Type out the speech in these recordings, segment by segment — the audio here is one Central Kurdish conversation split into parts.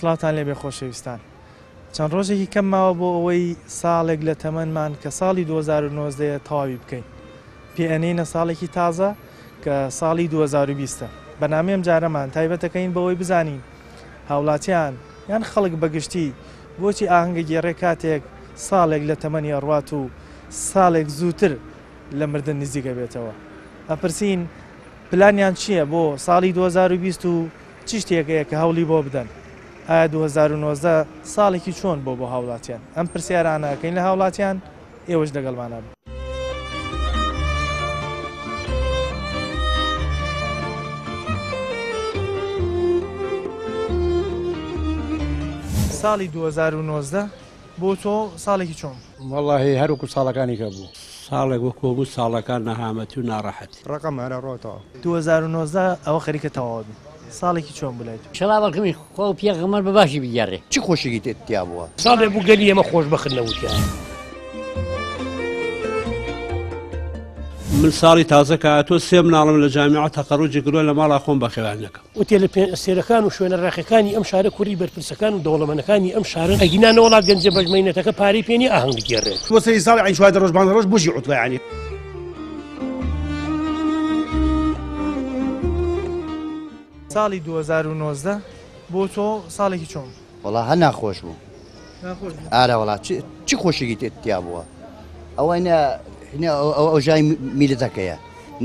سڵاوتان لێبێ خۆشەویستان. چەند ڕۆژێکی کەم ماوە بۆ ئەوەی ساڵێک لە تەمەنمان کە ساڵی 2019 یە تەواوی بکەین. پێ ئەنێینە ساڵێکی تازە کە ساڵی 2020 ە. بەرنامەی ئەم جارەمان تایبەتەکەین بەوەی بزانین هاوڵاتیان یان خەڵک بەگشتی بۆچی ئاهەنگەگێڕێ کاتێک ساڵێک لە تەمەنی ئەڕوات و ساڵێک زووتر لە مردن نزیک ئەبێتەوە. ئەپرسین پلانیان چییە بۆ ساڵی 2020 و چ شتێک هەیە کە هەوڵی بۆ بدەن؟ ئایا 2019 ساڵێکی چۆن بۆ بۆ هاوڵاتیان؟ ئەم پرسیارانە ئەکەین لە هاوڵاتیان، ئێوەش لەگەڵمانا بن. ساڵی 2019 بۆ تۆ ساڵێکی چۆن بوو؟ وەڵاهی هەر وەکو ساڵەکانی کە بوو. ساڵێک وەکو هەموو ساڵەکان نەهامەتی و ناڕەحەتی. ڕقم هەر ئەڕۆتەوە. 2019 ئەوە خەریکە تەواو بی ساڵێکی چۆن بوو لای تۆ؟ ئیشەڵا بەڵکم خوا و پێغەمبەر بە باشی بگێڕێ. چ خۆشیکی تیا بووە؟ ساڵێ بوو گەلی ئێمە خۆشبەخت نەوتیایە. من ساڵی تازە کە هاتووە سێ مناڵم لە جامیعە تەخەروجی کردووە لە ماڵا خۆم بەخێویان نەکەم. ئوتێلە پێنج ئەستێرەکان و شوێنە ڕاقیەکانی ئەم شارە کوڕی بەرپرسەکان و دەوڵەمەنەکانی ئەم شارەن، ئەگینا نەوەڵا گەنجە بەشمەینەتەکە پارەی پێ نیە ئاهەنگ بگێڕێت. تۆ سەری ساڵ یەعنی 14 ڕۆژ 15 ڕۆژ بۆچی عوتڵە یەعنی. ساڵی 2019 بۆ تۆ ساڵێکی چۆن بوو؟ وەڵا هەر ناخۆش بوو. ناخۆش بوو؟ ئارە وەڵا چ خۆشیکی تیا بووە؟ ئەوەی نە ئەو ژای میلەتەکەیە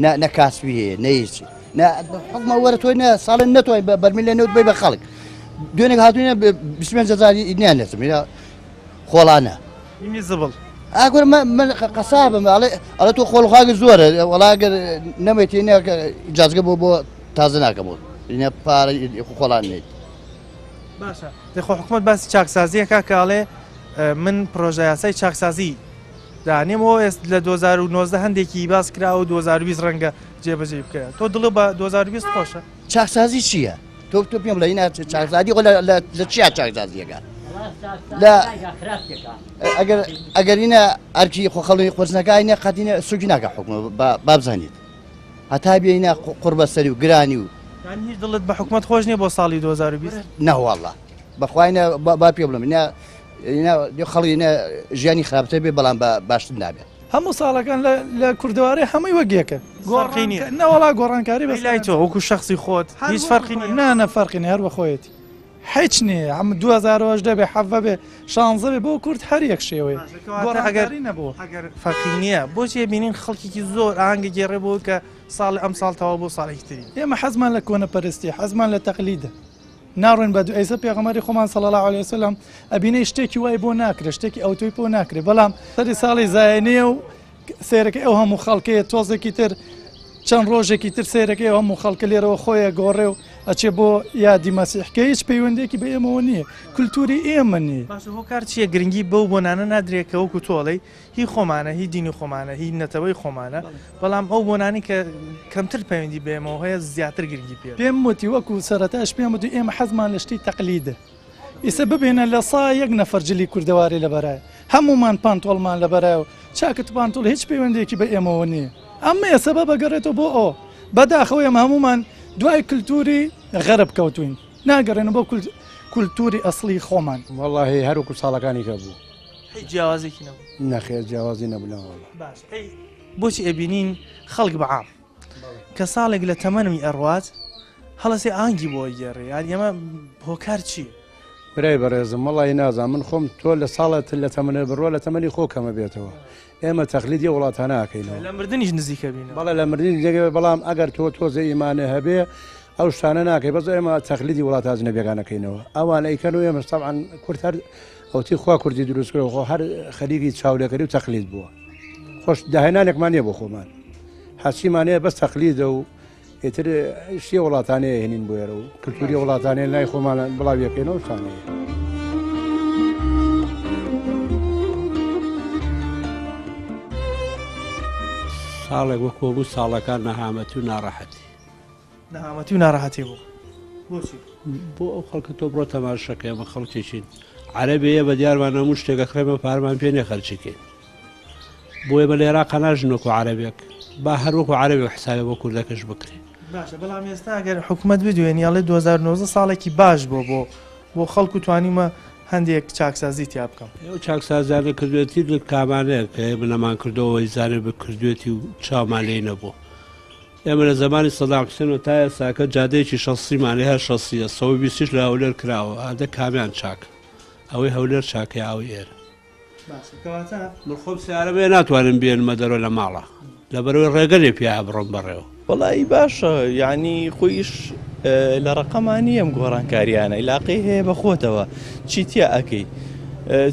نە نە کاسبی هەیە نە هیچ نە حکومە وەرە تۆی نە ساڵێ نەتوای بە بەرمیل لە نەوت بی بە خەڵک دوێنێک هاتوینە 25 هزار نیان لەسم خۆڵانە نیمی زبڵ ئاگۆر من قەسابم ئەڵێ ئەڵێ تۆ خۆڵ خاک زۆرە وەڵا ئەگەر نەمێتی نە ئیجازگە بۆ بۆ تازە ناکەم بۆ نە پارە خۆڵان نیت باشە دەخۆ حکومەت باسی چاکسازیەکە کە ئەڵێ من پرۆژە یاسای چاکسازی دانێمەوە ئێست لە 2019 هەندێکی باس کرا و 2020 ڕەنگە جێبەجێی بکرێت تۆ دڵ بە 2020 خۆشە؟ چاکسازی چییە؟ تۆ تۆ پێم بڵێ اینا چاکسازی خۆ لە چیا چاکسازیەکە لە ئەگەر ئەگەر ئینە ئەرکی خۆ خەڵی قورسنەکە ئینە قەتینە سوکی ناکە حکومە با بزانیت هەتا بێینە قوڕ بەسەری و گرانی و یانی هیچ دڵت بە حکومەت خۆش نییە بۆ ساڵی 2020؟ نەوەڵا بەخوای با پێ بڵێم ئینا خەڵی نە ژیانی خراپتر بێ بەڵام بە باشتر نابێت. هەموو ساڵەکان لە کوردەوارێ هەمووی وەک یەکە فەرقی نییە. نەوەڵا گۆڕانکاری بەس لای تۆ وەکو شەخسی خۆت هیچ فەرقی نییە؟ نا نا فەرقی نییە هەر بە خۆیەتی هیچ نییە هەم 2018 بێ حەڤە بێ شانزە بێ بۆ کورد هەر یەک شێوەیە گۆڕانکاری نەبووە. ئەگەر فەرقی نییە بۆچی بینین خەڵکێکی زۆر ئاهەنگە گێڕێ بۆ کە ساڵی ئەم ساڵ تەواو بۆ ساڵێکی تری؟ ئێمە حەزمان لە کۆنەپەرستی حەزمان لە تەقلیدە ناڕۆین بە دوو ئەیسە پێغەمبەری خۆمان صلی الله علیه وسلم ئەبینەی شتێکی وای بۆ ناکرێت شتێکی ئەوتۆی بۆ ناکرێت بەڵام سەری ساڵی زایەنەیە و سێرەکەی ئەو هەموو خەڵکەیە تۆزێکی تر چەند ڕۆژێکی تر سێرەکەی ئەو هەموو خەڵکە لێرەوە خۆیە گۆڕێ و ئەچێ بۆ یادی مەسیح کە هیچ پەیوەندێکی بە ئێمەوە نییە کولتوری ئێمە نییە. باشە هۆکار چییە گرنگی بەو بۆنانە نادرێت کە وەکو تۆ ئەڵێی هی خۆمانە هی دینی خۆمانە هی نەتەوەی خۆمانە بەڵام ئەو بۆنانەی کە کەمتر پەیوەندی بە ئێمەوە هەیە زیاتر گرنگی پێ پێم وتی وەکو سەرەتاش پێم وتی ئێمە حەزمان لە شتی تەقلیدە ئیسە ببینە لە سا یەک نەفەر جلی کوردەواری لەبەرایە هەموومان پانتۆڵمان لەبەرایە و چاکت پانتۆڵ هیچ پەیوەندیەکی بە ئێمەوە نییە ئەمەیە سەبەب ئەگەڕێتەوە بۆ ئەوە بەداخەوە ئێمە هەموومان دوای کلتوری غەرب کەوتوین ناگەڕێنەوە بۆ کولتوری ئەسڵی خۆمان. وەڵاهی هەر وەکو ساڵەکانی کە بوو. هیچ جیاوازێکی نەبوو؟ نەخێر جیاوازی نەبوو نەوەڵا. باش ئەی بۆچی ئەبینین خەڵک بە عام کە ساڵێک لە تەمەنمی ئەڕوات هەڵەسێ ئانگی بۆ ئەگێڕێ یان ئێمە هۆکار چییە؟ برای بەڕێزم وەڵی نازانم من خۆم تۆ لە ساڵت لە تەمەنە بڕوە لە تەمەنی خۆ کەمە بێتەوە ئێمە تەقلیدی وڵاتانە ئەکەینەوە. لە مردنیش نزیکە بینەوە. بەڵێ لە مردنیش نزیکە بەڵام ئەگەر تۆ تۆزێ ئیمانێ هەبێ ئەو شتانە ناکەی بەس ئێمە تەقلیدی وڵاتە ئەجنەبیەکان ئەکەینەوە ئەوان ئەیکەن و ئێمەش تەبعەن کورد هەر ئەوتی خوا کوردی دروست کردوە خۆ هەر خەریکی چاولێکەری و تەقلید بووە خۆش داهێنانێکمان نییە بۆ خۆمان هەرچیمان هەیە بەس تەقلیدە و ئیتر شتی وڵاتانەیە هێنین بۆ ئێرە و کلتوری وڵاتانەیە لای خۆمان بڵاویەکەینەوە شتانەیە. ساڵێک وەکو هەموو ساڵەکان نەهامەتی و ناڕەحەتی. نەهامەتی و ناڕەحەتی بوو بۆچی؟ بۆ ئەو خەڵکە تۆ بڕۆ تەماشەکە ئێمە خەڵکێکین عەرەبێ بە دیارمان هەموو شتێک ئەکڕێمە پارمان پێ نییە خەرجی کەین. بۆ ئێمە لە عێراقا ناژین وەکو عەرەبێک با هەر وەکو عەرەبێک حسابێ بۆ کوردەکەش بکرێ. باشە بەڵام ئێستا گەر حکومەت بدوێنی ئەڵێ 2019 ساڵێکی باش بووە بۆ بۆ خەڵک و توانیومە هەندێک چاکسازی تیا بکەم. ئەو چاکسازیانە کردوێتی لە کامانەیە کە ئێمە نەمان کردەوەی زانێ بکردوێتی و چاومان لێی نەبوو. ئێمە لە زەمانی سەدام حوسێنەوە تا ئێستاکە جادەیەکی شەستیمان هەیە، هەر شەستیە، 120یش لە هەولێر کراوە، ئادە کامیان چاک؟ ئەوەی هەولێر چاکە یا ئەوەی ئێرە؟ باشە کەواتە من خۆم سیارەم هەیە ناتوانم بێنمە دەرەوە لە ماڵە لەبەرەوەی ڕێگە لێ پیاە بڕۆم بەڕێوە. وەڵایی باشە یانی خۆیش لە ڕەقەما نییە ئەم گۆڕانکاریانە ئیلاقەی هەیە بە خۆتەوە چی تیا ئەکەی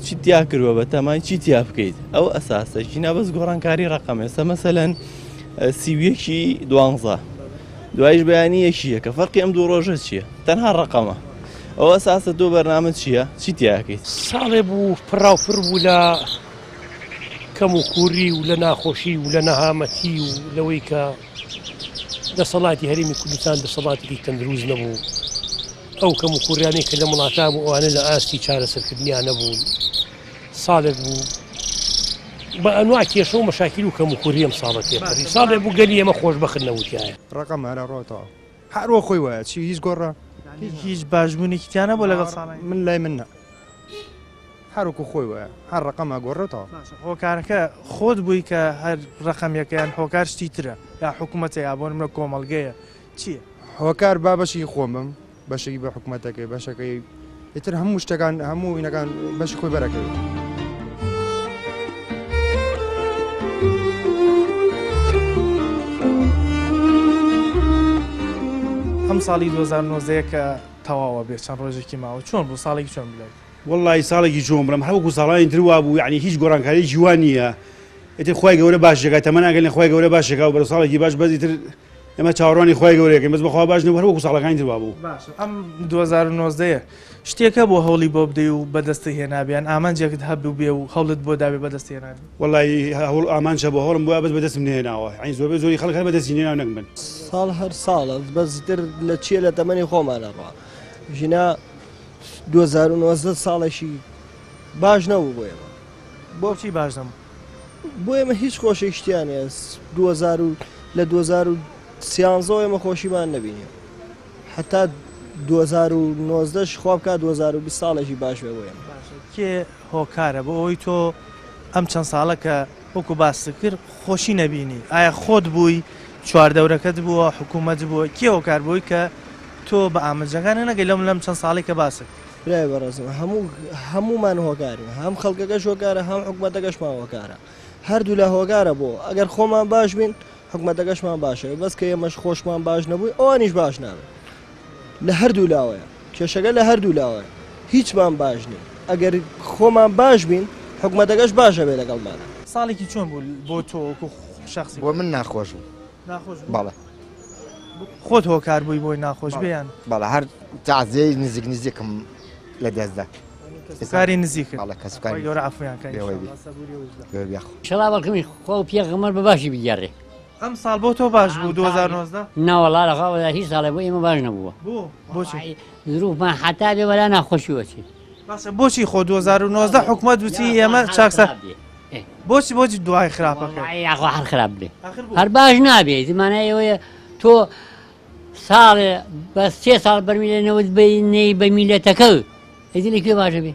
چی تیا کردووە بە تەمای چی تیا بکەیت ئەو ئەساسە ژینا بەس گۆڕانکاری ڕەقەم ئێستا مەسەلەن 31ی دوانزە دوایش بەیانی یەکی یەکە فەرقی ئەم دوو ڕۆژە چییە تەنها ڕەقەمە ئەو ئەساسە تۆ بەرنامە چییە چی تیاکەیت؟ ساڵێ بوو پڕاوپڕ بوو لە کەم و کووری و لە ناخۆشی و لە نەهامەتی و لەوەی کە دەسەڵاتی هەرێمی کوردستان دەسەڵاتێکی تەندروست نەبوو ئەو کەم و کووریانەی کە لە وڵاتان بوو ئەوانە لە ئاستی چارەسەرکردنیان نەبوون ساڵێک بوو بە ئەنوا کێشە و مەشاکیل و کەم و کووری ئەم ساڵە تێپەڕی ساڵێ بوو گەلی ئێمە خۆشبەخت نەوتیایە. ڕەقەم هەرە ڕۆتەوە هەر وە خۆی وایە چی هیچ گۆڕا. هیچ باشبوونێکی تیا نەبووە لەگەڵ ساڵانی؟ من لای من نا هەر وەکو خۆی وایە هەر ڕەقەم ئەگۆڕێتەوە. باشە هۆکارەکە خۆت بووی کە هەر ڕەقەم یەکە یان هۆکار شتی ترە یا حکوومەتە یا بۆ نمونە کۆمەڵگەیە چییە؟ هۆکار با بەشێکی خۆم بم بەشێکی بە حکوومەتەکەی بەشەکەی ئیتر هەموو شتەکان هەموو وینەکان بەشی خۆی بەرەکەوێت. ئەم ساڵی 2019 کە تەواوە بێ چەند ڕۆژێکی ماوە چۆن بوو ساڵێکی چۆن بلای؟ وەڵڵاهی ساڵێکی چۆن بڵێم هەر وەکو ساڵانی تر وابوو یعنی هیچ گۆڕانکارییەکی وا نییە ئیتر خوای گەورە باش دەکات تەمەن ئەگەر خوای گەورە باش دەکات و بەرەو ساڵێکی باش بەس ئیتر ئێمە چاوەڕوانی خوای گەورەیەکەین بەس بەخوا باش نەبوو هەر وەکو ساڵەکانی تر وابوو. باشە ئەم 2019 یە شتێک هەبوو هەوڵی بۆ بدەی و بەدەستت هێنابێ یان ئامانجێکت هەبووبێ و هەوڵت بۆ دابێ بەدەستی هێنابێ؟ وەڵایی هەوڵ ئامانج هەبوو هەوڵم بۆ بەس بەدەستم نەهێناوە یانی زۆربەی زۆری خەڵک هەر بەدەستی نێناوە نەک من. ساڵ هەر ساڵە بەس ئیتر لە چییە لە تەمەنی خۆمان ئەڕوا ژینا 2019 ساڵێکی باش نەبوو بۆ ئێمە. بۆچی باش نەبوو؟ بۆ ئێمە هیچ خۆشێک شتیان نیە 2000 و لە 2013 ئێمە خۆشیمان نەبینی حتا 2019 خوا بکات 2020 ساڵێکی باش بێ بۆ ئێمە. کێ هۆکارە بۆ ئەوەی تۆ ئەم چەند ساڵە کە وەکو باست کرد خۆشی نەبینی ئایا خۆت بووی چواردەورەکەت بووە حکوومەت بووە کێ هۆکار بووی کە تۆ بە ئامانجەکانت نەگەی لەم لەم چەند ساڵی کە باست کرد؟ برای بەڕێزم هەموو هەموومان هۆکارین هەم خەڵکەکەش هۆکارە هەم حکومەتەکەشمان هۆکارە هەردوو لە هۆکارە بۆ ئەگەر خۆمان باش بین حکومەتەکەشمان باشە بەس کە ئێمەش خۆشمان باش نەبووی ئەوانیش باش نابن لە هەردوو لاوەیە کێشەکە لە هەردوو لاوەیە هیچمان باش نین ئەگەر خۆمان باش بین حکومەتەکەش باشە بێ لەگەڵمانە. ساڵێکی چۆن بوو بۆ تۆ وەکو شەخسی؟ بۆ من ناخۆش بوو. ناخۆش بوو؟ بەڵێ. خۆت هۆکار بووی بۆی ناخۆش بێ یان؟ بەڵێ هەر تەعزیەی نزیک نزیکم لە دەست دا. کەسوکاری نزیکت؟ بەڵێ کەسوکاری. خوای گەورە عەفویان کا ئینشاڵڵا سەبوری ئەوش دا. گەورە بیاخۆ. ئینشەڵا بەڵکم خوا و پێغەمبەر بە باشی بگێڕێ. ئەم ساڵ بۆ تۆ باش بوو 2019؟ نەوەڵا لەخوا وەلا هیچ ساڵێ بۆ ئێمە باش نەبووە. بۆ؟ بۆچی؟ زروفمان حەتا بێ وەلا ناخۆشی وەچێ. باشە بۆچی خۆ 2019 حکومەت وتی ئێمە چاکسا بۆچی بۆچی دوای خراپەکە یاخوا هەر خراپ بێ هەر باش نابێ زمانە ئێوەیە تۆ ساڵێ بە سێ ساڵ بەرمیلە نەوت بینەی بە میلەتەکە ئیدی لە کوێ باشە بێ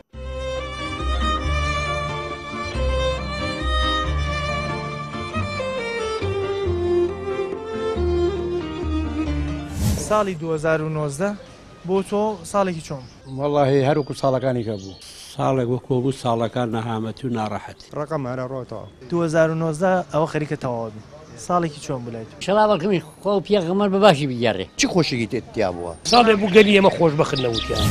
ساڵی 2019 بۆ تۆ ساڵێکی چۆن بوو؟ وەڵاهی هەر وەکو ساڵەکانی کە بوو. ساڵێک وەکو هەموو ساڵەکان نەهامەتی و ناڕەحەتی. ڕقم هەرە ڕۆتەوە. 2019 ئەوە خەریکە تەواو بی ساڵێکی چۆن بوو لای تۆ؟ ئیشەڵا بەڵکم خوا و پێغەمبەر بە باشی بگێڕێ. چ خۆشیکی تیا بووە؟ ساڵێ بوو گەلی ئێمە خۆشبەخت نەوتیایە.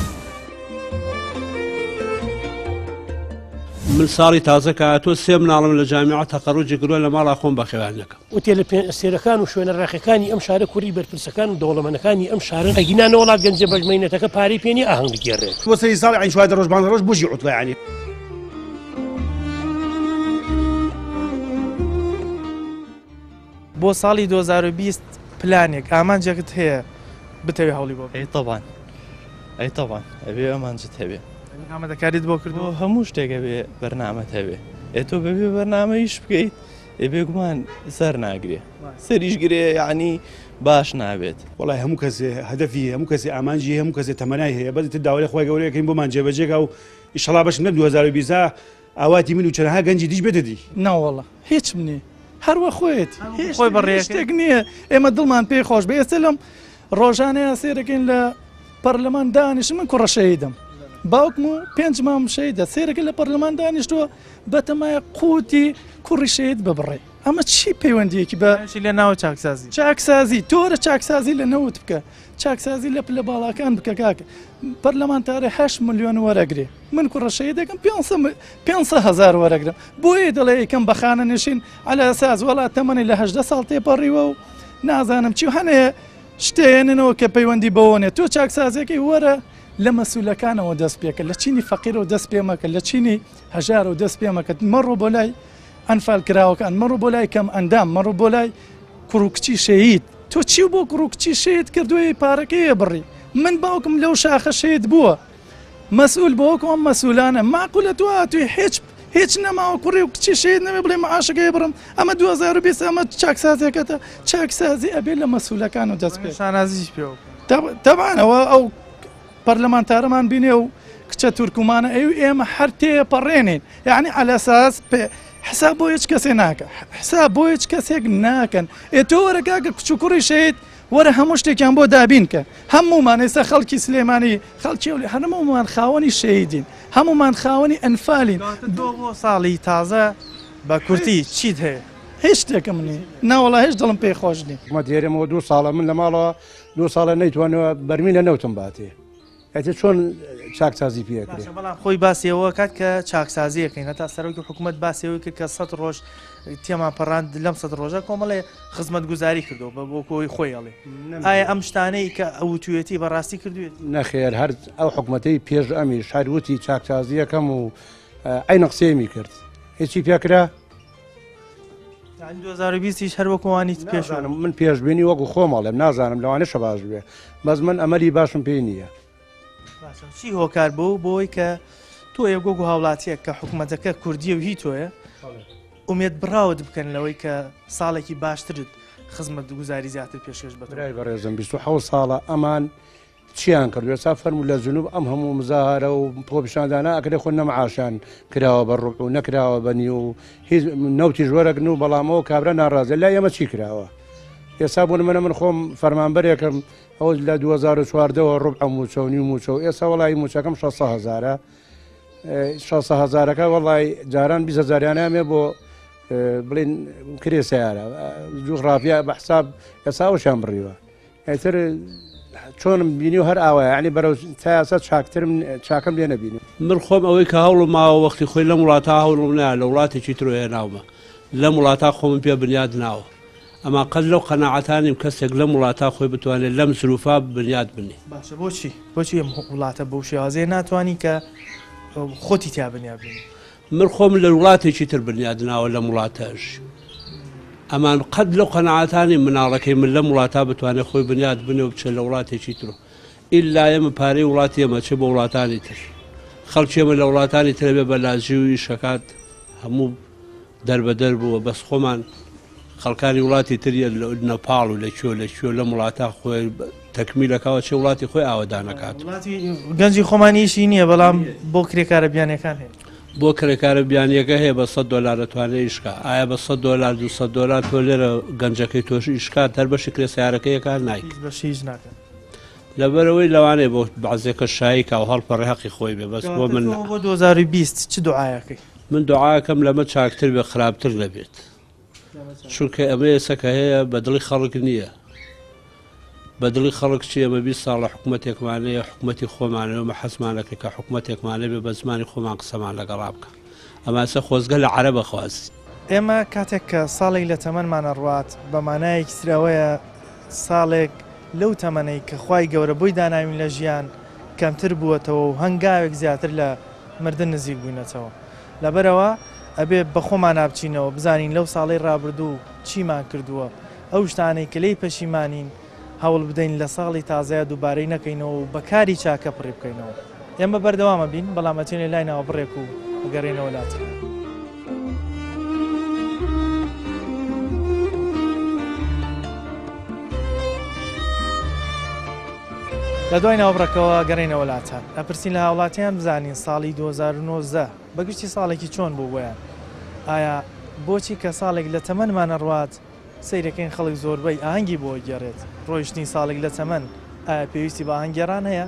من ساڵی تازە کە هاتووە سێ مناڵم لە جامیعە تەخەروجی کردووە لە ماڵا خۆم بەخێویان نەکەم. ئوتێلە پێنج ئەستێرەکان و شوێنە ڕاقیەکانی ئەم شارە کوڕی بەرپرسەکان و دەوڵەمەنەکانی ئەم شارەن، ئەگینا نەوەڵا گەنجە بەشمەینەتەکە پارەی پێ نیە ئاهەنگ بگێڕێت. بۆ سەری ساڵ یانی 14 ڕۆژ 15 ڕۆژ بۆچی عوتڵە یانی. بۆ ساڵی 2020 پلانێک ئامانجێکت هەیە بتەوێ هەوڵی بۆ بدەی؟ ئەی تەبعەن ئەی تەبعەن ئەبێ ئامانجت هەبێ. ئامادەکاریت بۆ کردووە؟ بۆ هەموو شتێک ئەبێ بەرنامەت هەبێ. ئێ تۆ بەبێ بەرنامە ئیش بکەیت ئێ بێگومان سەر ناگرێ. سەریش گرێ یعنی باش نابێت. وەڵای هەموو کەسێ هەدەفی هەیە هەموو کەسێ ئامانجی هەیە هەموو کەسێ تەمەنای هەیە بەس ئیتر داوا لە خوای گەورە ئەکەین بۆمان جێبەجێ کا و ئیشەڵا بەشم لەم 2020 ە ئاواتی من و چەنەها گەنجی دیش بێتە دی. نەوەڵا هیچم نیە هەر وە خۆیەتی هیچ خۆی بەڕێ شتێک نییە ئێمە دڵمان پێی خۆش بێ ئێستا لەم ڕۆژانەیە سێرەکەین لە پەرلەمان دانیشت من کوڕە شەهیدم باوکم و پێنج مام شەهیدە سێرەکە لە پەرلەمان دانیشتووە بەتەمایە قوتی کوڕی شەهید ببڕێ ئەمە چی پەیوەندیەکی بە لە ناو چاکسازی چاکسازی تۆرە چاکسازی لە نەوت بکە چاکسازی لە پلە باڵاکان بکە کاکە پەرلەمانتارێ 8 ملیۆن وەرەگرێ من کوڕە شەهیدەکەم 500 هەزار وەرەگرم بۆیە دەڵێ یکەم بە خانە نشین عەلە ئەساس وەڵا تەمەنی لە 18 ساڵ تێپەڕیوە و نازانم چی و هەنێ شتێننەوە کە پەیوەندی بەوە نیە تۆ چاکسازیەکەی وەرە لە مەسولەکانەوە دەست پێکە لە چینی فەقیرەوە دەست پێ مەکە لە چینی هەژارەوە دەست پێ مەکە مەڕۆ بۆ لای ئەنفال کراوەکان مەڕۆ بۆ لای کەم ئەندام مەڕۆ بۆ لای کوڕ و کچی شەهید تۆ چی بۆ کوڕ و کچی شەهید کردووی پارەکەیە بڕی من باوکم لەو شاخە شەهید بووە مەسئول بۆ وەکو ئەم مەسئولانە ماقولە تۆ هاتووی هیچ هیچ نەماوە کوڕی و کچی شەهید نەبێ بڵێ معاشەکەی بڕم ئەمە 2020 ئەمە چاکسازیەکەتە چاکسازی ئەبێ لە مەسئولەکان و دەست پێ شانازیش پێوە تەبعەن ئەوە ئەو پەرلەمانتارەمان بینێ و کچە تورکمانە ئەی و ئێمە هەر تێپەڕێنین یعنی عەلەساس پێ حساب بۆ هیچ کەسێ ناکە حساب بۆ هیچ کەسێک ناکەن ئێ تۆ وەرە کاکە کچ و کوڕی شەهید وەرە هەموو شتێکیان بۆ دابین کە هەموومان ئێستا خەڵکی سلێمانی خەڵکی هەولێر هەموومان خاوەنی شەهیدین هەموومان خاوەنی ئەنفالین. کەواتە تۆ بۆ ساڵی تازە بە کورتی چیت هەیە؟ هیچ شتێکم نییە نەوەڵا هیچ دڵم پێی خۆش نییە. حکومەت هەرێمەوە دوو ساڵە من لە ماڵەوە دوو ساڵە نەیتوانیوە بەرمیلە نەوتم باتێ ئەتر چۆن چاکسازی پێ ئەکرێ؟ باشە بەڵام خۆی باسی ئەوە کات کە چاکسازی ئەکەین هەتا سەرۆکی حکوومەت باسی ئەوەی کرد کە سەد ڕۆژ تێمان پەڕاند لەم سەد ڕۆژە کۆمەڵێ خزمەتگوزاری کردەوە بە بۆ کۆی خۆی ئەڵێ ئایا ئەم شتانەی کە ئەوتوێتی بەڕاستی کردوێتی؟ نەخێر هەر ئەو حکومەتەی پێش ئەمیش هەر وتی چاکسازیەکەم و عەینە قسەیەمی کرد هیچی پێکرا؟ یعنی 2020 یش هەر وەکو وانی پێش نازانم من پێشبینی وەکو خۆم ئەڵێم نازانم لەوانەشە باش بێ بەس من ئەمەلی باشم پێی نییە. باشە چی هۆکار بوو بۆی کە تۆ یەک وەکو هاوڵاتیەک کە حکوومەتەکە کوردیە و هی تۆیە ئومێد بڕاوت بکەن لەوەی کە ساڵێکی باشترت خزمەت گوزاری زیاتر پێشکەش بە برای بەڕێزم 27 ساڵە ئەمان چیان کردوە ئێستا فەرموو لە جنوب ئەم هەموو مزاهرە و خۆپیشاندانە ئەکرێ خۆ نە معاشیان کراوە بە ڕوبع و نەکراوە بە نیو و هیچ نەوتیش وەرەگرن و بەڵام ئەوە کابرا ناڕازیە لای ئێمە چی کراوە ئێستا بۆ نمونە من خۆم فەرمانبەرێکم ئەو لە 2014 ەوە ڕوبع موچە و نیو موچە و ئێستا وەڵی موچەکەم 600 هەزارە 600 هەزارەکە وەڵی جاران 20 هەزاریانیانێ بۆ بڵین کرێ سیارە جوغرافیا بە حساب ئێستا ئەوشیان بڕیوە ئیتر چۆنم بینی و هەر ئاوایە یانی بەرەو تا ئێستا چاکترم چاکەم لێ نەبینی. من خۆم ئەوەی کە هەوڵم ماوە وەختی خۆی لەم وڵاتە هەوڵم نایە لە وڵاتێکی ترۆ هێناومە لەم وڵاتە خۆمم پێ بنیات ناوە ئەما قەت لەو قەناعەتا نیم کەسێک لەم وڵاتە خۆی بتوانێت لەم زروفا بنیات بنێ. باشە بۆچی بۆچی ئەم وڵاتە بەو شێوازەیە ناتوانی کە خۆتی تیا بنیات بنێی؟ من خۆم لە وڵاتێکی تر بنیاد ناوە لەم وڵاتەش ئەمان قەت لەو قەناعەتانی مناڵەکەی من لەم وڵاتە بتوانێت خۆی بنیاد بنێ و بچێت لە وڵاتێکی تر و ئیلا ئێمە پارەی وڵاتی ئێمە چێ بۆ وڵاتانی تر خەڵکی ئێمە لە وڵاتانی ترە بێ بە لاجی و ئیشەکات هەموو دەربەدەر بووە بەس خۆمان خەڵکانی وڵاتی تر یە لە نەپاڵ و لە کوێ لە کوێ لەم وڵاتە خۆی تەکمیلەکەوە چێ وڵاتی خۆی ئاوەدانەکات. وڵاتی گەنجی خۆمان ئیشی نییە بەڵام بۆ کرێکارە بیانیەکان هەیە. بۆ کرێکارە بیانیەکە هەیە بە سەد دۆلار دەتوانێت ئیش کا ئایا بە سەد دۆلار 200 دۆلار تۆ لێرە گەنجەکەی تۆش ئیش کات هەر بەشی کرێ سیارەکەی ئەکات نایکات. هیچ بەشی هیچ ناکات. لەبەرئەوەی لەوانەیە بۆ بەعزێکە شایی کا و هەڵپەڕێ هەقی خۆی بێ بەس بۆ من نا. کەواتە تۆ بۆ 2020 چ دوعایەکەی؟ من دوعاکەم لەمە چاکتر بێ خراپتر نەبێت. چونکە ئەمە ئێستا کە هەیە بە دڵی خەڵک نییە بە دڵی خەڵک چی ئەمە 20 ساڵە حکوومەتێکمان هەیە حکوومەتی خۆمانە ئەمە حەزمانەکە کە حکوومەتێکمان هەبێ بە زمانی خۆمان قسەمان لەگەڵا بکە ئەمە ئێستا خۆزگە لە عەرەبە خوازی. ئێمە کاتێک کە ساڵێک لە تەمەنمان ئەڕوات بە مانایەکی تر ئەوەیە ساڵێک لەو تەمەنەی کە خوای گەورە بۆی داناوین لە ژیان کەمتر بووەتەوە و هەنگاوێک زیاتر لە مردن نزیک بووینەتەوە. لەبەرئەوە ئەبێ بەخۆمانا بچینەوە بزانین لەو ساڵەی ڕابردوو چیمان کردووە، ئەو شتانەی کە لێی پەشیمانین هەوڵ بدەین لە ساڵی تازەیا دووبارەی نەکەینەوە و بە کاری چاکە پڕی بکەینەوە. ئێمە بەردەوام ئەبین، بەڵام ئەچینە لای ناوبڕێک و ئەگەڕێینەوە لاتان. لە دوای ناوبڕەکەوە گەڕێینەوە لاتان. ئەپرسین لە هاوڵاتیان بزانین ساڵی 2019 بە گشتی ساڵێکی چۆن بوو بۆیان؟ ئایا بۆچی کە ساڵێک لە تەمەنمان ئەڕوات سەیرەکەین خەڵک زۆربەی ئاهەنگی بۆ ئەگێڕێت؟ ڕۆیشتنی ساڵێک لە تەمەن ئایا پێویستی بە ئاهەنگگێڕان هەیە؟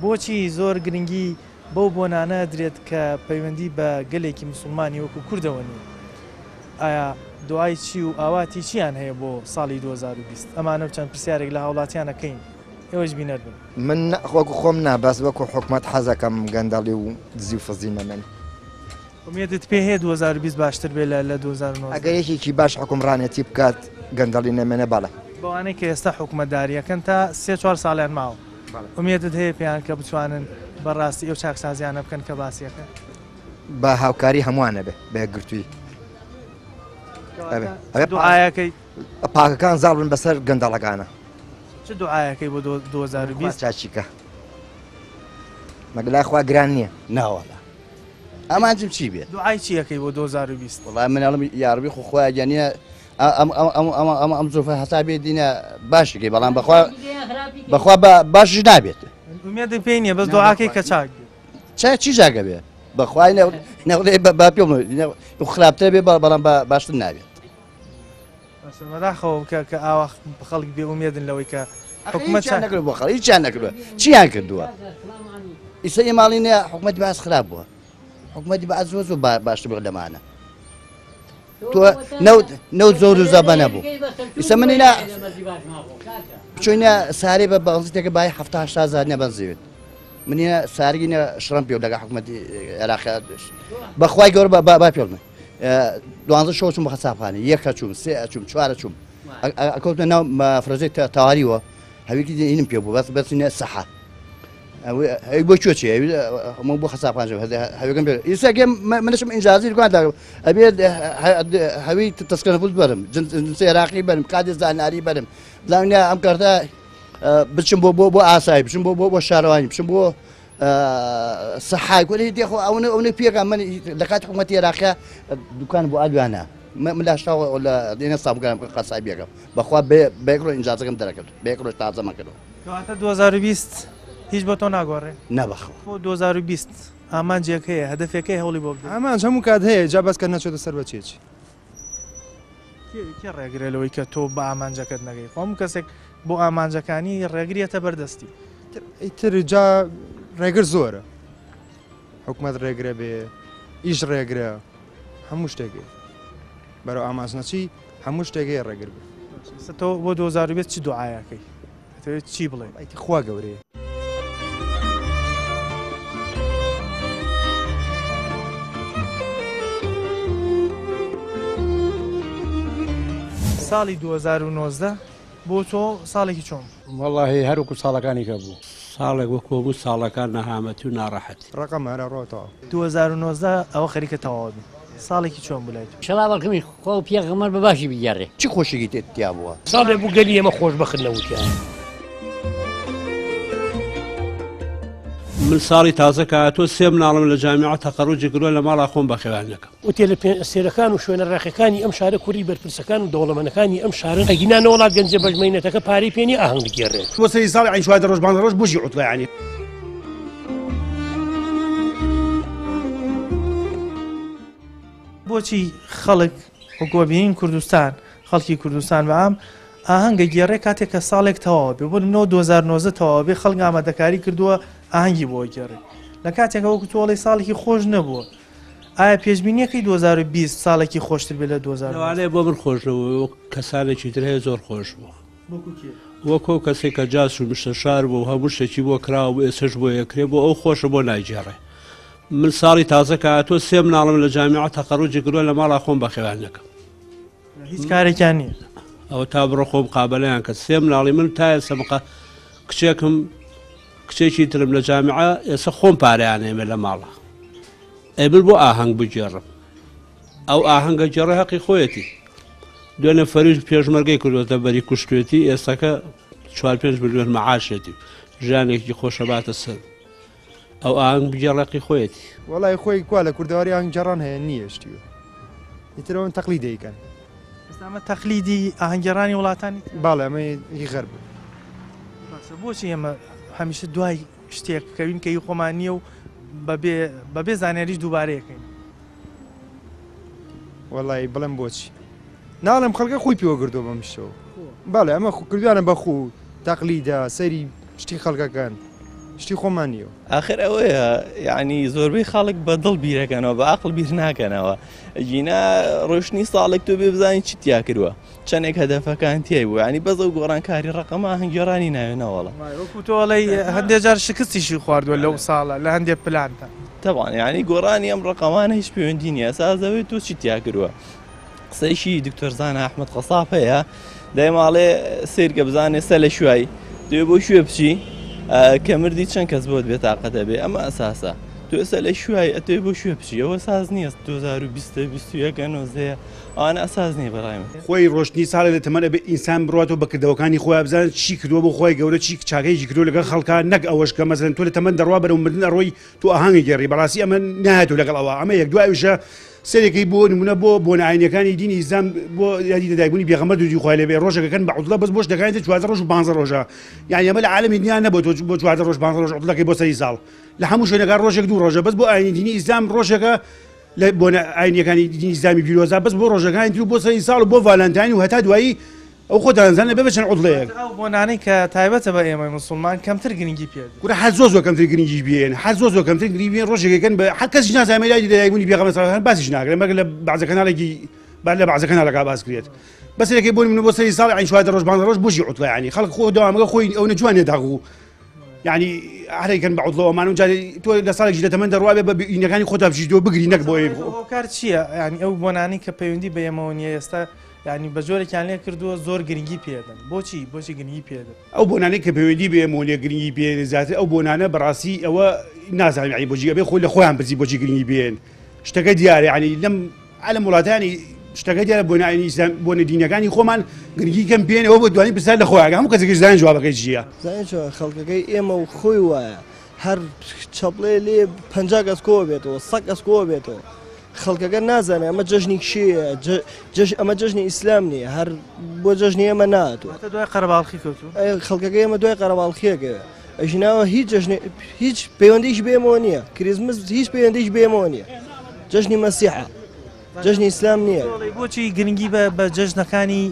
بۆچی زۆر گرنگی بەو بۆنانە ئەدرێت کە پەیوەندی بە گەلێکی مسوڵمانی وەکو کوردەوە نییە؟ ئایا دوعای چی و ئاواتی چیان هەیە بۆ ساڵی 2020؟ ئەمانە و چەند پرسیارێک لە هاوڵاتیان ئەکەین، ئێوەش بینەر بن. من وەکو خۆم نا بەس وەکو حکومەت حەزەکەم گەندەڵی و دزی و فزی نەمێنێ. ئومێدت پێ هەیە 2020 باشتر بێ لە 2019؟ ئەگەر یەکێکی باش حوکمڕانێتی بکات گەندەڵی نەمێنێ بەڵێ. بەوانەی کە ئێستا حکومەتداریەکەن تا سێ چوار ساڵیان ماوە ئومێدت هەیە پێیان کە بتوانن بەڕاستی ئەو چاکسازیانە بکەن کە باسیەکەن؟ بە هاوکاری هەمووان ئەبێ بە یەکگرتوویی ئەبێ دوعایەکەی پاکەکان زاڵ بن بەسەر گەندەڵەکانە. چ دوعایەکەی بۆ 2020؟ چاچیکە مەگە لای خوا گران نییە؟ ناوەڵا ئامانجم چی بێت؟ دوعای چی ئەکەی بۆ 2020؟ وەڵا من ئەڵم یاڕبی خۆ خوایە گیان ئەم ئەم ئەم ئەم ئەم ئەم زۆفە هەتا بێ دینە باشەکەی بەڵام بەخوا بەخوا بە باشش نابێت. ئومێدت پێی نییە بەس دوعاکەی کە چاک بێت. چا چی چاکە بێ بەخوای نەڵێ با پێم خراپتر بێ بەڵام باشتر نابێت. بەداخەوە کە کە ئاوا خەڵک بێ ئومێدن لەوەی کە حکومەت چیان نەکردووە بۆ خەڵک هیچیان نەکردووە چیان کردووە ئیسە ئێماڵی نیە حکومەتی باس خراپ بووە حکومەتی باس زۆر زۆر باشتر بوو لەمانە تۆ نەوت نەوت زۆر و زەبە نەبوو ئیسە من اینا بچۆینە سارێ بە بەنزیتێکە بای 70 هزار نە بەنزیوێت منە سارگینە شڕم پێ لەگە حکومەتی عێراق بەخوای گەور با پێ بڵێ دوانزە شەو چوم بە خەسابخانە یەک ئەچوم سێ ئەچوم چوار ئەچوم ئەکەوتمە ناو مەفرەزەی تەواریوە هەویکی ئینم پێ بوو بەس بەس نە سەحە ئەوی بۆ کوێ چێ ئەوی بۆ خەسابخانە هەوێکم پێ ئیسا گەم منشم ئینجازی دوکان دا ئەبێ هەوی تەسکەنە بوت بەرم جنسی عێراقی بەرم کادی زانیاری بەرم بزانم ئەم کارتە بچم بۆ بۆ بۆ ئاسایی بچم بۆ بۆ بۆ شارەوانی بچم بۆ سەحای کۆ دێ خۆ ئەونە ئەونە پێکا من لە کاتی حکوومەتی عێراقیا دوکان بۆ ئالوانە من لە هەشتا لە دێنە سابگەرم قەسابیەکەم بەخوا بە یەک ڕۆژ ئینجازەکەم دەرەکرد بە یەک ڕۆژ تازەمان کردەوە. کەواتە 2020 هیچ بۆ تۆ ناگۆڕێ؟ نا بەخوا. بۆ 2020 ئامانجێک هەیە هەدەفێک هەیە هەوڵی بۆ بدەیت؟ ئامانج هەموو کات هەیە جا بەس کە نەچێتە سەر بە چێچ. کێ ڕێگرە لەوەی کە تۆ بە ئامانجەکەت نەگەی؟ خۆ هەموو کەسێک بۆ ئامانجەکانی ڕێگریەتە بەردەستی. ئیتر جا ڕێگر زۆرە حکومەت ڕێگرە بێ ئیش ڕێگرە هەموو شتێک بەرەو ئامانج نەچی هەموو شتێک هەیە ڕێگر بێ. ئێستا تۆ بۆ 2020 چ دوعایەکەی؟ دەتەوێت چی بڵێ؟ ئیتر خوا گەورەیە. ساڵی 2019 بۆ تۆ ساڵێکی چۆن بوو؟ وەڵاهی هەر وەکو ساڵەکانی کە بوو. ساڵێک وەکو هەموو ساڵەکان نەهامەتی و ناڕەحەتی. ڕەقەم هەر ئەڕوا تەواو. 2019 ئەوە خەریکە تەواو بی ساڵێکی چۆن بوو لای تۆ؟ ئیشەڵا بەڵکم خوا و پێغەمبەر بە باشی بگێڕێ. چی خۆشیکی تیا بووە؟ ساڵێ بوو گەلی ئێمە خۆشبەخت نەوتیان. من ساڵی تازە کە هاتووە سێ مناڵم لە جامیعە تەخەروجی کردووە لە ماڵا خۆم بەخێویان نەکەم. ئوتێلە پێنج ئەستێرەکان و شوێنە ڕاقیەکانی ئەم شارە کوڕی بەرپرسەکان و دەوڵەمەنەکانی ئەم شارەن، ئەگینا نەوەڵا گەنجە بەژمەینەتەکە پارەی پێ نیە ئاهەنگ بگێڕێت. بۆ سەری ساڵ یەعنی 14 ڕۆژ 15 ڕۆژ بژی عوتڵە یەعنی. بۆچی خەڵک وەکو ئەبینین کوردستان خەڵکی کوردستان بە عام ئاهەنگ ئەگێڕێ کاتێک کە ساڵێک تەواو بێ بۆ نمونە 2019 تەواو بێ خەڵک ئامادەکاری کردووە ئاهەنگی بۆ ئەگێڕێ لە کاتێکە وەکو تۆ ئەڵێی ساڵێکی خۆش نەبووە ئایا پێشبینیەکەی 2020 ساڵێکی خۆشتر بێ لە 2019؟ لەوانەیە بۆ من خۆش نەبوو وەک کەسانێکی تر هەیە زۆر خۆش بوو. وەکو کێ؟ وەک ئەو کەسەی کە جاس و مستەشار بوو و هەموو شتێکی بۆ کراوە و ئێسەش بۆ یەکرێ بۆ ئەو خۆشە بۆ نایگێڕێ من ساڵی تازە کە هاتووە سێ مناڵم لە جامیعە تەخەروجی کردووە لە ماڵا خۆم بەخێویان نەکەم. هیچ کارێکیان نییە. ئەوە تا بڕۆ خۆم قابەلەیان کرد سێ مناڵی من تا ئێستا مقا کچێکم کچێکی ترم لە جامیعە ئێستا خۆم پارەیان ئێمە لە ماڵە ئەی من بۆ ئاهەنگ بگێڕم ئەو ئاهەنگە گێڕە هەقی خۆیەتی دوێنێ فەریج پێشمەرگەی کردوەتە بەری کوشتێتی ئێستاکە چوار پێنج ملیۆن مەعاشێتی ژیانێکی خۆشەباتە سەر ئەو ئاهەنگ بگێڕەقی خۆیەتی. وەڵای خۆی کوا لە کوردەواری ئاهەنگ گێڕان هەیە نییە شتی وا ئیتر ئەوەن تەقلید دەیکەن. ئێستا ئەمە تەقلیدی ئاهەنگ گێڕانی وڵاتانی ترە؟ بەڵێ ئەمە هی غەربە. باشە بۆچی ئێمە هەمیشە دوای شتێک بکەوین کە هی خۆمان نییە و بەبێ بەبێ زانیاریش دووبارەیەکەین؟ وەڵی بڵێم بۆچی ناڵێم خەڵکە خۆی پێوە گردووە بەم شتەوە بەڵێ ئەمە خو کردویانە بە خوو تەقلیدە سەیری شتی خەڵکەکان شتی خۆمان نییە. ئاخر ئەوەیە یعنی زۆربەی خەڵک بە دڵ بیرەکەنەوە بە عەقڵ بیر ناکەنەوە ئەگینا ڕۆشنی ساڵێک تۆ بێ بزانی چی تیا کردووە چەندێک هەدەفەکان تیای بوو ینی بەس ئەو گۆڕانکاری ڕقەمە ئاهەنگگێڕانی ناوێ نەوەڵا. وەکو تۆ ئەڵێی هەندێ جار شکستیشی خواردووە لەو ساڵە لە هەندێ پلاندا. تەبعەن یعنی گۆڕانی ئەم ڕقەمانە هیچ پەیوەندی نییە ئەساس ئەوەی تۆ چی تیا کردووە قسەیشی دکتۆر زانا ئەحمەد قەساب هەیە دایم ئاڵێ سیرکە بزانێ سە لە شوای دوێ بۆ کوێ بچی کە مردی چەند کەس بۆت بێتاقەتە بێ ئەمە ئەساسە تۆ ئێستا لە شوای ئەتێ بۆ کوێ بچی ئەوە ساز نییە 2020 21 19 ئەوانە ئەساس نییە بەڕای من. خۆی ڕۆشتنی ساڵێ لە تەمەن ئەبێ ئینسان بڕواتەوە بە کردەوەکانی خۆیا بزانێت چی کردووە بۆ خوای گەورە چی چاکەیەکی کردووە لەگەڵ خەڵکا نەک ئەوەش کە مەسەلەن تۆ لە تەمەن دەڕوا بەرەو مردن ئەڕۆی تۆ ئاهەنگ ئەگێڕی بەڕاستی ئەمە نایەتەوە لەگەڵ ئەوە ئەمە یەک دوای ئەویشە سەرێکەی بۆ نمونە بۆ بۆنە ئاینیەکانی دینی ئیسلام بۆ یادی لەدایکبوونی پێغەمبەر دروودی خوای لێ بێ ڕۆژێکەکەن بە عوتڵە بەس بۆ شتەکانی تر 14 ڕۆژ و 15 ڕۆژە یعنی ئەمە لە عالەمی دنیا نەبوو تۆ بۆ 14 ڕۆژ 15 ڕۆژ عوتڵەکەی بۆ سەری ساڵ لە هەموو شوێنەکان ڕۆژێک دوو ڕۆژە بەس بۆ ئاینی دینی ئیسلام ڕۆژێکە لە بۆنە ئاینیەکانی دینی ئیسلامی پیرۆزە بەس بۆ ڕۆژەکانی تر و بۆ سەری ساڵ و بۆ ڤالانتاین و هەتا دوایی ئەو خۆتان زانن ئەبێ بە چەند عوتڵەیەک. ئەو بۆنانەی کە تایبەتە بە ئێمەی موسڵمان کەمتر گرنگی پێ دەن. کورە هەر زۆر زۆر کەمتر گرنگی پێ دەن هەر زۆر زۆر کەمتر گرنگی پێ دەن ڕۆژێک ئەکەن بە هەر کەسیش نازانێ مەیلادی لەدایکبوونی پێغەمبەر صلی اللە علیه و سلم باسیش ناکرێت مەگەر لە بەعزە کەناڵێکی با لە بەعزە کەناڵەکە باس کرێت بەس یەکێ بۆ نمونە بۆ سەری ساڵ یانی 14 ڕۆژ 15 ڕۆژ بۆچی عوتڵە یانی خەڵک خۆ دەوامەکە خۆی ئەونە جوان نیە تاقو یانی هەرێکەن بە عوتڵەوە ئەمانە و جارێ تۆ لە ساڵێکیش لە تەمەن دەڕوا بێ بە بینەکانی خۆتا بچیتەوە بگری نەک بۆ هۆکار چییە یانی ئەو بۆنانەی کە پەیوەندی بە ئێمەوە نییە ئێستا یانی بە جۆرێکیان لێ کردووە زۆر گرنگی پێدەن بۆچی بۆچی گرنگی پێدەن؟ ئەو بۆنانەی کە پەیوەندی بە ئێمەوە نیە گرنگی پێ زیاتر ئەو بۆنانە بەڕاستی ئەوە نازانم یانی بۆچی ئەبێ خۆی لە خۆیان پرسی بۆچی گرنگی پێن شتەکە دیارە یانی لەم عالم وڵاتانی شتەکە دیارە بۆنە ئاینی ئیسلام بۆنە دینەکانی خۆمان گرنگی کەم پێن ئەوە بۆ دوانی پرسیار لە خۆیان هەموو کەسێکیش زانین جوابەکەی چییە. زانین چۆن خەڵکەکەی ئێمە و خۆی وایە هەر چەپڵێ لێ 50 کەس کۆ بێتەوە 100 کەس کۆ بێتەوە خەڵکەکە نازانێ ئەمە جەژنی کێیە ئەمە جەژنی ئیسلام نییە هەر بۆ جەژنی ئێمە ناتوە دوای قەرەباڵخی کەوتوو خەڵکەکە ئێمە دوای قەرەباڵخیەکەوێ ئەژیناوە هیچ جەژنی هیچ پەیوەندیش بێمەوە نییە کریزمس هیچ پەیوەندیش بێمەوە نییە جەژنی مەسیحە جەژنی ئیسلام نییە بۆچی گرنگی بە جەژنەکانی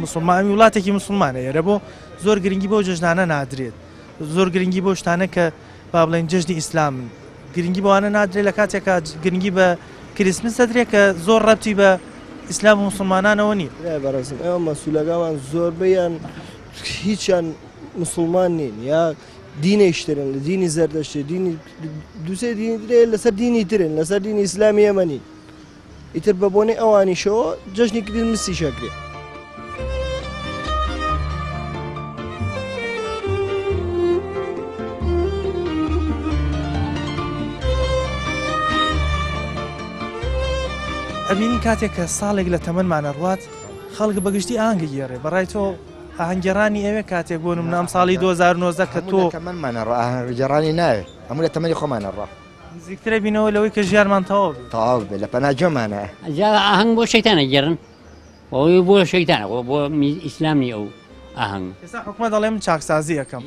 مسلمانی وڵاتێکی مسلمانە ئێرە بۆ زۆر گرنگی بۆ جەژنانە نادرێت زۆر گرنگی بۆ شتانە کە با بڵێین جەژنی ئیسلامن گرنگی بەوانە نادرێت لە کاتێکا گرنگی بە کریسمس دەدرێت کە زۆر ڕەبتی بە ئیسلام و مسلمانانەوە نییە. برای بەڕێزم ئێمە مەسولەکانمان زۆربەیان هیچیان مسلمان نین یا دینێکترن لە دینی زەردەشتی دینی دوسێ دینی درێ لەسەر دینی ترن لەسەر دینی ئیسلامی ئێمە نین ئیتر بە بۆنەی ئەوانیشەوە جەژنی کریسمسیش ئەکرێ. ئەبینین کاتێک کە ساڵێک لە تەمەنمان ئەڕوات خەڵک بەگشتی ئاهەنگ ئەگێڕێ بەڕای تۆ ئاهەنگێڕانی ئەوێ کاتێک بۆ نمونە ئەم ساڵی 2019 کە تۆ تەمەنمان ئەڕوا ئاهەنگگێڕانی ناوێ هەموو لە تەمەنی خۆمان ئەڕوا نزیکترە بینەوە لەوەی کە ژیانمان تەواو بێت. تەواو بێت لە پەنا گوێمانە. جا ئاهەنگ بۆ شەیتان ئەگێڕن ئەوەی بۆ شەیتانە خۆ بۆ ئیسلام نیە ئەو ئاهەنگ. ئێستا حکومەت ئەڵێ من چاکسازی ئەکەم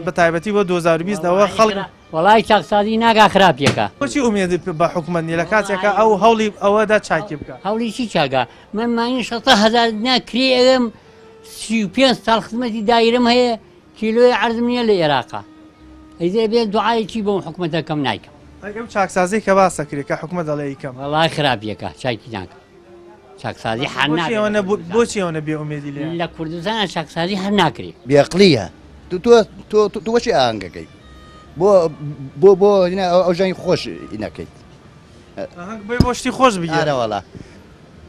بە تایبەتی بۆ 2020 ئەوە خەڵک. وەڵای چاکسازی ناکا خراپیەکە. بۆچی ئومێدت بە حکومەت نیە لە کاتێکا ئەو هەوڵی ئەوەدا چاکی بکا. هەوڵی چی چاکا من مانگی شەسە هەزار دینار کرێ ئەوێم 35 ساڵ خزمەتی دایرەم هەیە کیلۆیە عەرزم نیە لە ئێراقا ئیتر ئەبێ دوعای چی بۆم حکومەتە کەم نایکەم. ئەی ئەو چاکسازیەی کە باس ئەکرێ کە حکومەت ئەڵێ ئەیکەم. وەڵای خراپیەکە چاکی ناکەم چاکسازی حەر بۆچی نابێ لە ئەوەنە کوردستان. بۆچی ئەوەنە بێ ئومێدی لێیان؟ لە کوردستانا چاکسازی هەر ناکرێ. بێقلیە تۆ تۆ تۆ تۆ بۆچی ئاهەنگەکەی بۆ بۆ بۆ ئەو ژانی خۆش نەکەیت ئاهەنگ بۆی بۆ شتی خۆش بگێڕی. ئارەوەڵا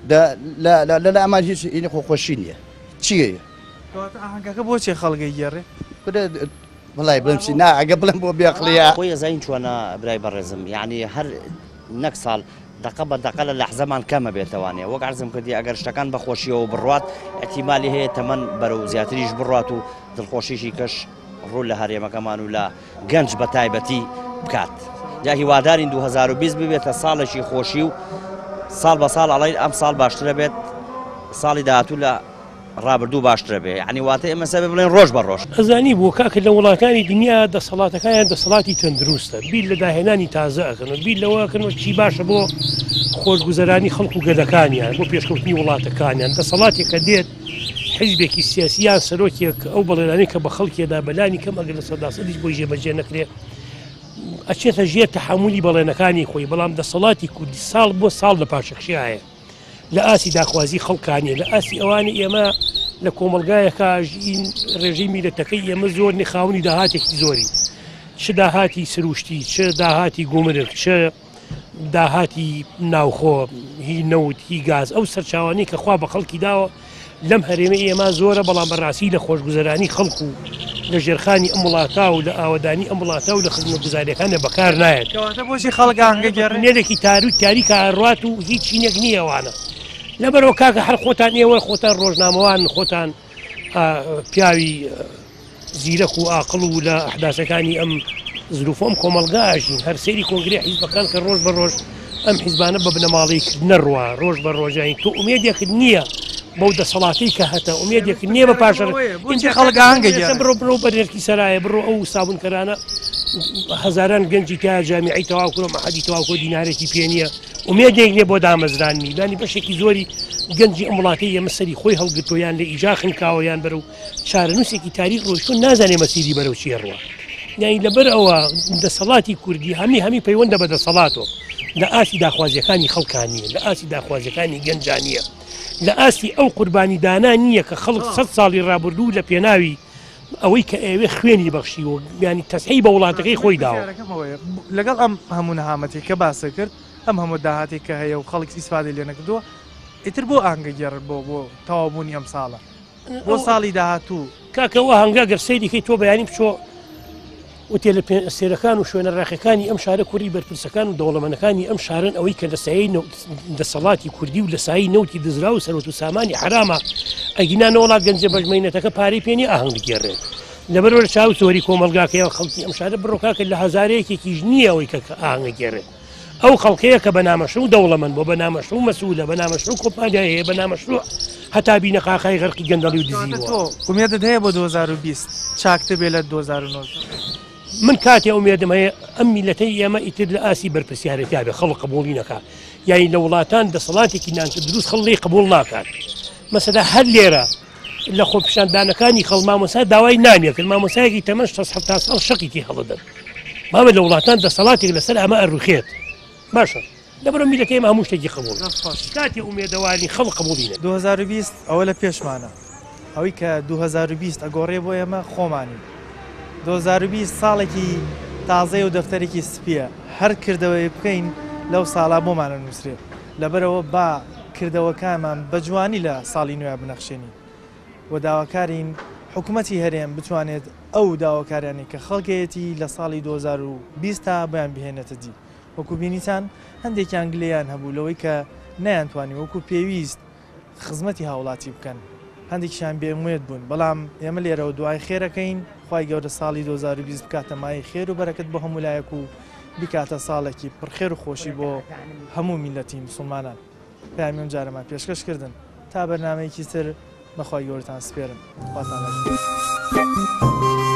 دە لە لە لە ئەمان هیچ ئینی خۆ خۆشی نییە چییە؟ کەواتە ئاهەنگەکە بۆ چیە خەڵک ئەیگێڕێ؟ کورە وەڵای بڵێم چی نا ئەگە بڵێم بۆ بێقڵیە. خۆی ئەزانی چۆنە برای بەڕێزم یەعنی هەر نەک ساڵ دەقە بە دەقە لە لەحزەمان کەم ئەبێتەوانێ وەک عەرزم کردی ئەگەر شتەکان بە خۆشیەوە بڕوات ئیحتیمالی هەیە تەمەن بەرەو زیاتریش بڕوات و دڵخۆشیشی کەش ڕوو لە هەرێمەکەمان و لە گەنج بە تایبەتی بکات جا هیوادارین 2020 ببێتە ساڵێکی خۆشی و ساڵ بە ساڵ ئەڵێن ئەم ساڵ باشترە بێت ساڵی داهاتوو لە ڕابردوو باشترە بێ یعنی واتە ئێمە سەبێ بڵێن ڕۆژ بە ڕۆژ. ئەزانی بۆ کاکە لە وڵاتانی دنیا دەسەڵاتەکانیان دەسەڵاتی تەندروستە بیر لە داهێنانی تازە ئەکەن و بیر لەوە ئەکەن و چی باشە بۆ خۆشگوزەرانی خەڵک و گەلەکانیان بۆ پێشکەوتنی وڵاتەکانیان دەسەڵاتێک کە دێت حیزبێکی سیاسی یان سەرۆکێک ئەو بەڵێنانەی کە بە خەڵکێدا بەلانی کەم ئەگەر لە سەدا سەدیش بۆی جێبەجێ نەکرێ ئەچێتە ژێر تەحەمولی بەڵێنەکانی خۆی بەڵام دەسەڵاتی کوردی ساڵ بۆ ساڵ لە پاشەکشایە لە ئاستی داخوازی خەڵکانیە لە ئاستی ئەوانی ئێمە لە کۆمەلگایەکە ژین ڕێژەی میلەتەکەی ئێمە زۆر نی خاونی داهاتێکی زۆری چ داهاتی سروشتی چ داهاتی گومرگ چ داهاتی ناوخۆ هی نەوت هی گاز ئەو سەرچاوانەی کە خوا بە خەڵکی داوە لەم هەرێمە ئێمە زۆرە بەڵام بەڕاستی لە خۆشگوزەرانی خەڵک و لە ژێرخانی ئەم وڵاتە و لە ئاوەدانی ئەم وڵاتە و لە خزمەتگوزاریەکانە بەکار نایەت. کەواتە بۆچی خەڵک ئاهەنگە گێڕێ؟ نێلێکی تارو تاریکە ئەڕوات و هیچ چینێک نییە ئەوانە لەبەرەوە کاکە هەر خۆتان ئێوە خۆتان ڕۆژنامەوان خۆتان پیاوی زیرەک و ئاقڵ و لە ئەحداسەکانی ئەم زروفە ئەم کۆمەڵگا ئەژین هەر سەیری کۆنگرەی حیزبەکان کە ڕۆژ بە ڕۆژ ئەم حیزبانە بە بنەماڵەی کردنە ڕوا ڕۆژ بە ڕۆژانی تۆ ئومێدێکت نییە بەو دەسەڵاتی کە هەتە ئومێدێک نییە بە پاشە بۆچی خەڵک ئاهەنگە گێڕێ؟ بڕۆ بڕۆ بەرێرکی سەرایە بڕۆ ئەو سابونکەرانە هەزاران گەنجی تیا جامیعی تەواو کرۆ مەحەدی تەواو کۆ دینارێکی پێ نییە ئومێدێک نییە بۆ دامەزراننی یانی بەشێکی زۆری گەنجی ئەم وڵاتەی ئێمە سەری خۆی هەڵگرتووە یان لە ئیجا خنکاوە یان بەرەو چارەنووسێکی تاریک ڕۆیشتووە نازانێ مەسیری بەرەو چیە ڕوە یانی لەبەر ئەوە دەسەڵاتی کوردی هەمی هەمی پەیوەندە بە دەسەڵاتەوە لە ئاستی داخوازیەکانی خەڵکان نییە لە ئاستی داخوازیەکانی گەنجان نییە لە ئاستی ئەو قوربانی دانا نییە کە خەڵک سە ساڵی ڕابردوو لە پێناوی ئەوەی کە ئەوێ خوێنی بەخشی و ینی تەسحی بە وڵاتەکەی خۆی داوە لەگەڵ ئەم هەموو نەهامەتی کە باسە کرد ئەم هەموو داهاتی کە هەیە و خەڵک ئیسفادەی لێ نەکردووە ئیتر بۆ ئاهەنگە گێڕن بۆ بۆ تەواوبوونی ئەم ساڵە بۆ ساڵی داهاتوو. کاکە ئەو ئاهەنگە گەر سەیری کەی تۆ بەیانی بچۆ ئوتێلە پێ ئەستێرەکان و شوێنە ڕاقیەکانی ئەم شارە کوڕی بەرپرسەکان و دەوڵەمەنەکانی ئەم شارن ئەوەی کە لە سایەی دەسەڵاتی کوردی و لە سایەی نەوتی دزراو و سەروەت و سامانی حەرامە ئەگینا نەوەڵا گەنجە بەژمەینەتەکە پارەی پێ نییە ئاهەنگ بگێڕێت لەبەرەوە لە چاو زۆری کۆمەڵگاکەیەوە خەڵکی ئەم شارە بڕۆ کاکە لە هەزارەیەکێکیش نییە ئەوەی کە ئاهەنگ ئەگێڕێت ئەو خەڵکەیە کە بە نامەشروع دەوڵەمەند بووە، بە نامەشروع مەسئولە، بە نامەشروع کۆمپانیای هەیە، بە نامەشروع هەتا بینەقاقای غەرقی گەندەڵی و دزی کەواتە بووە. تۆ ئومێدت هەیە بۆ 2020 چاکتر بێ لە 2019؟ من کاتێ ئومێدم هەیە ئەم میللەتەی ئێمە ئیتر لە ئاستی بەرپرسیارێتیا بێ، خەڵک قبوڵی نەکا. یانی لە وڵاتان دەسەڵاتێکی ناتەندروست خەڵک لێی قبوڵ ناکات. مەسەلە هەر لێرە لە خۆپیشاندانەکانی خەڵ مامۆستا داوای نانی ئەکرد، مامۆستایەکی تەمەن شەست حەفتا ساڵ شەقی تێ هەڵەدەن. مامە لە وڵاتان دەسەڵاتێک لەسەر ئەمە ئەروخێت باشە لەبەرە میلەتە ئێمە هەموو شتێکی قبوڵ کاتی ئومێدەواری خەڵک قبوڵی نەکرد. 2020 ئەوە لە پێشمانە ئەوەی کە 2020 ئەگۆڕێ بۆ ئێمە خۆمانین 2020 ساڵێکی تازەیە و دەفتەرێکی سپیە هەر کردەوەیەک بکەین لەو ساڵا بۆمان ئەنووسرێ لەبەرئەوە با کردەوەکانمان بە جوانی لە ساڵی نوێ بنەخشێنین و داواکارین حکومەتی هەرێم بتوانێت ئەو داواکاریانەی کە خەڵکەیەتی لە ساڵی 2020 تا بۆیان بهێنێتە دی. وەکو بینیتان هەندێکیان گلەیان هەبوو لەوەی کە نەیانتوانی وەکو پێویست خزمەتی هاوڵاتی بکەن، هەندێکیشیان بێ ئومێد بوون، بەڵام ئێمە لێرەوە دوعای خێر ئەکەین خوای گەورە ساڵی 2020 بکاتە مایەی خێر و بەرەکەت بۆ هەموو لایەک و بیکاتە ساڵێکی پڕ خێر و خۆشی بۆ هەموو میللەتی موسڵمانان. پەیامی ئەم جارەمان پێشکەش کردن تا بەرنامەیەکی تر بەخوای گەورەتان سپێرم خواتان لەگەڵ.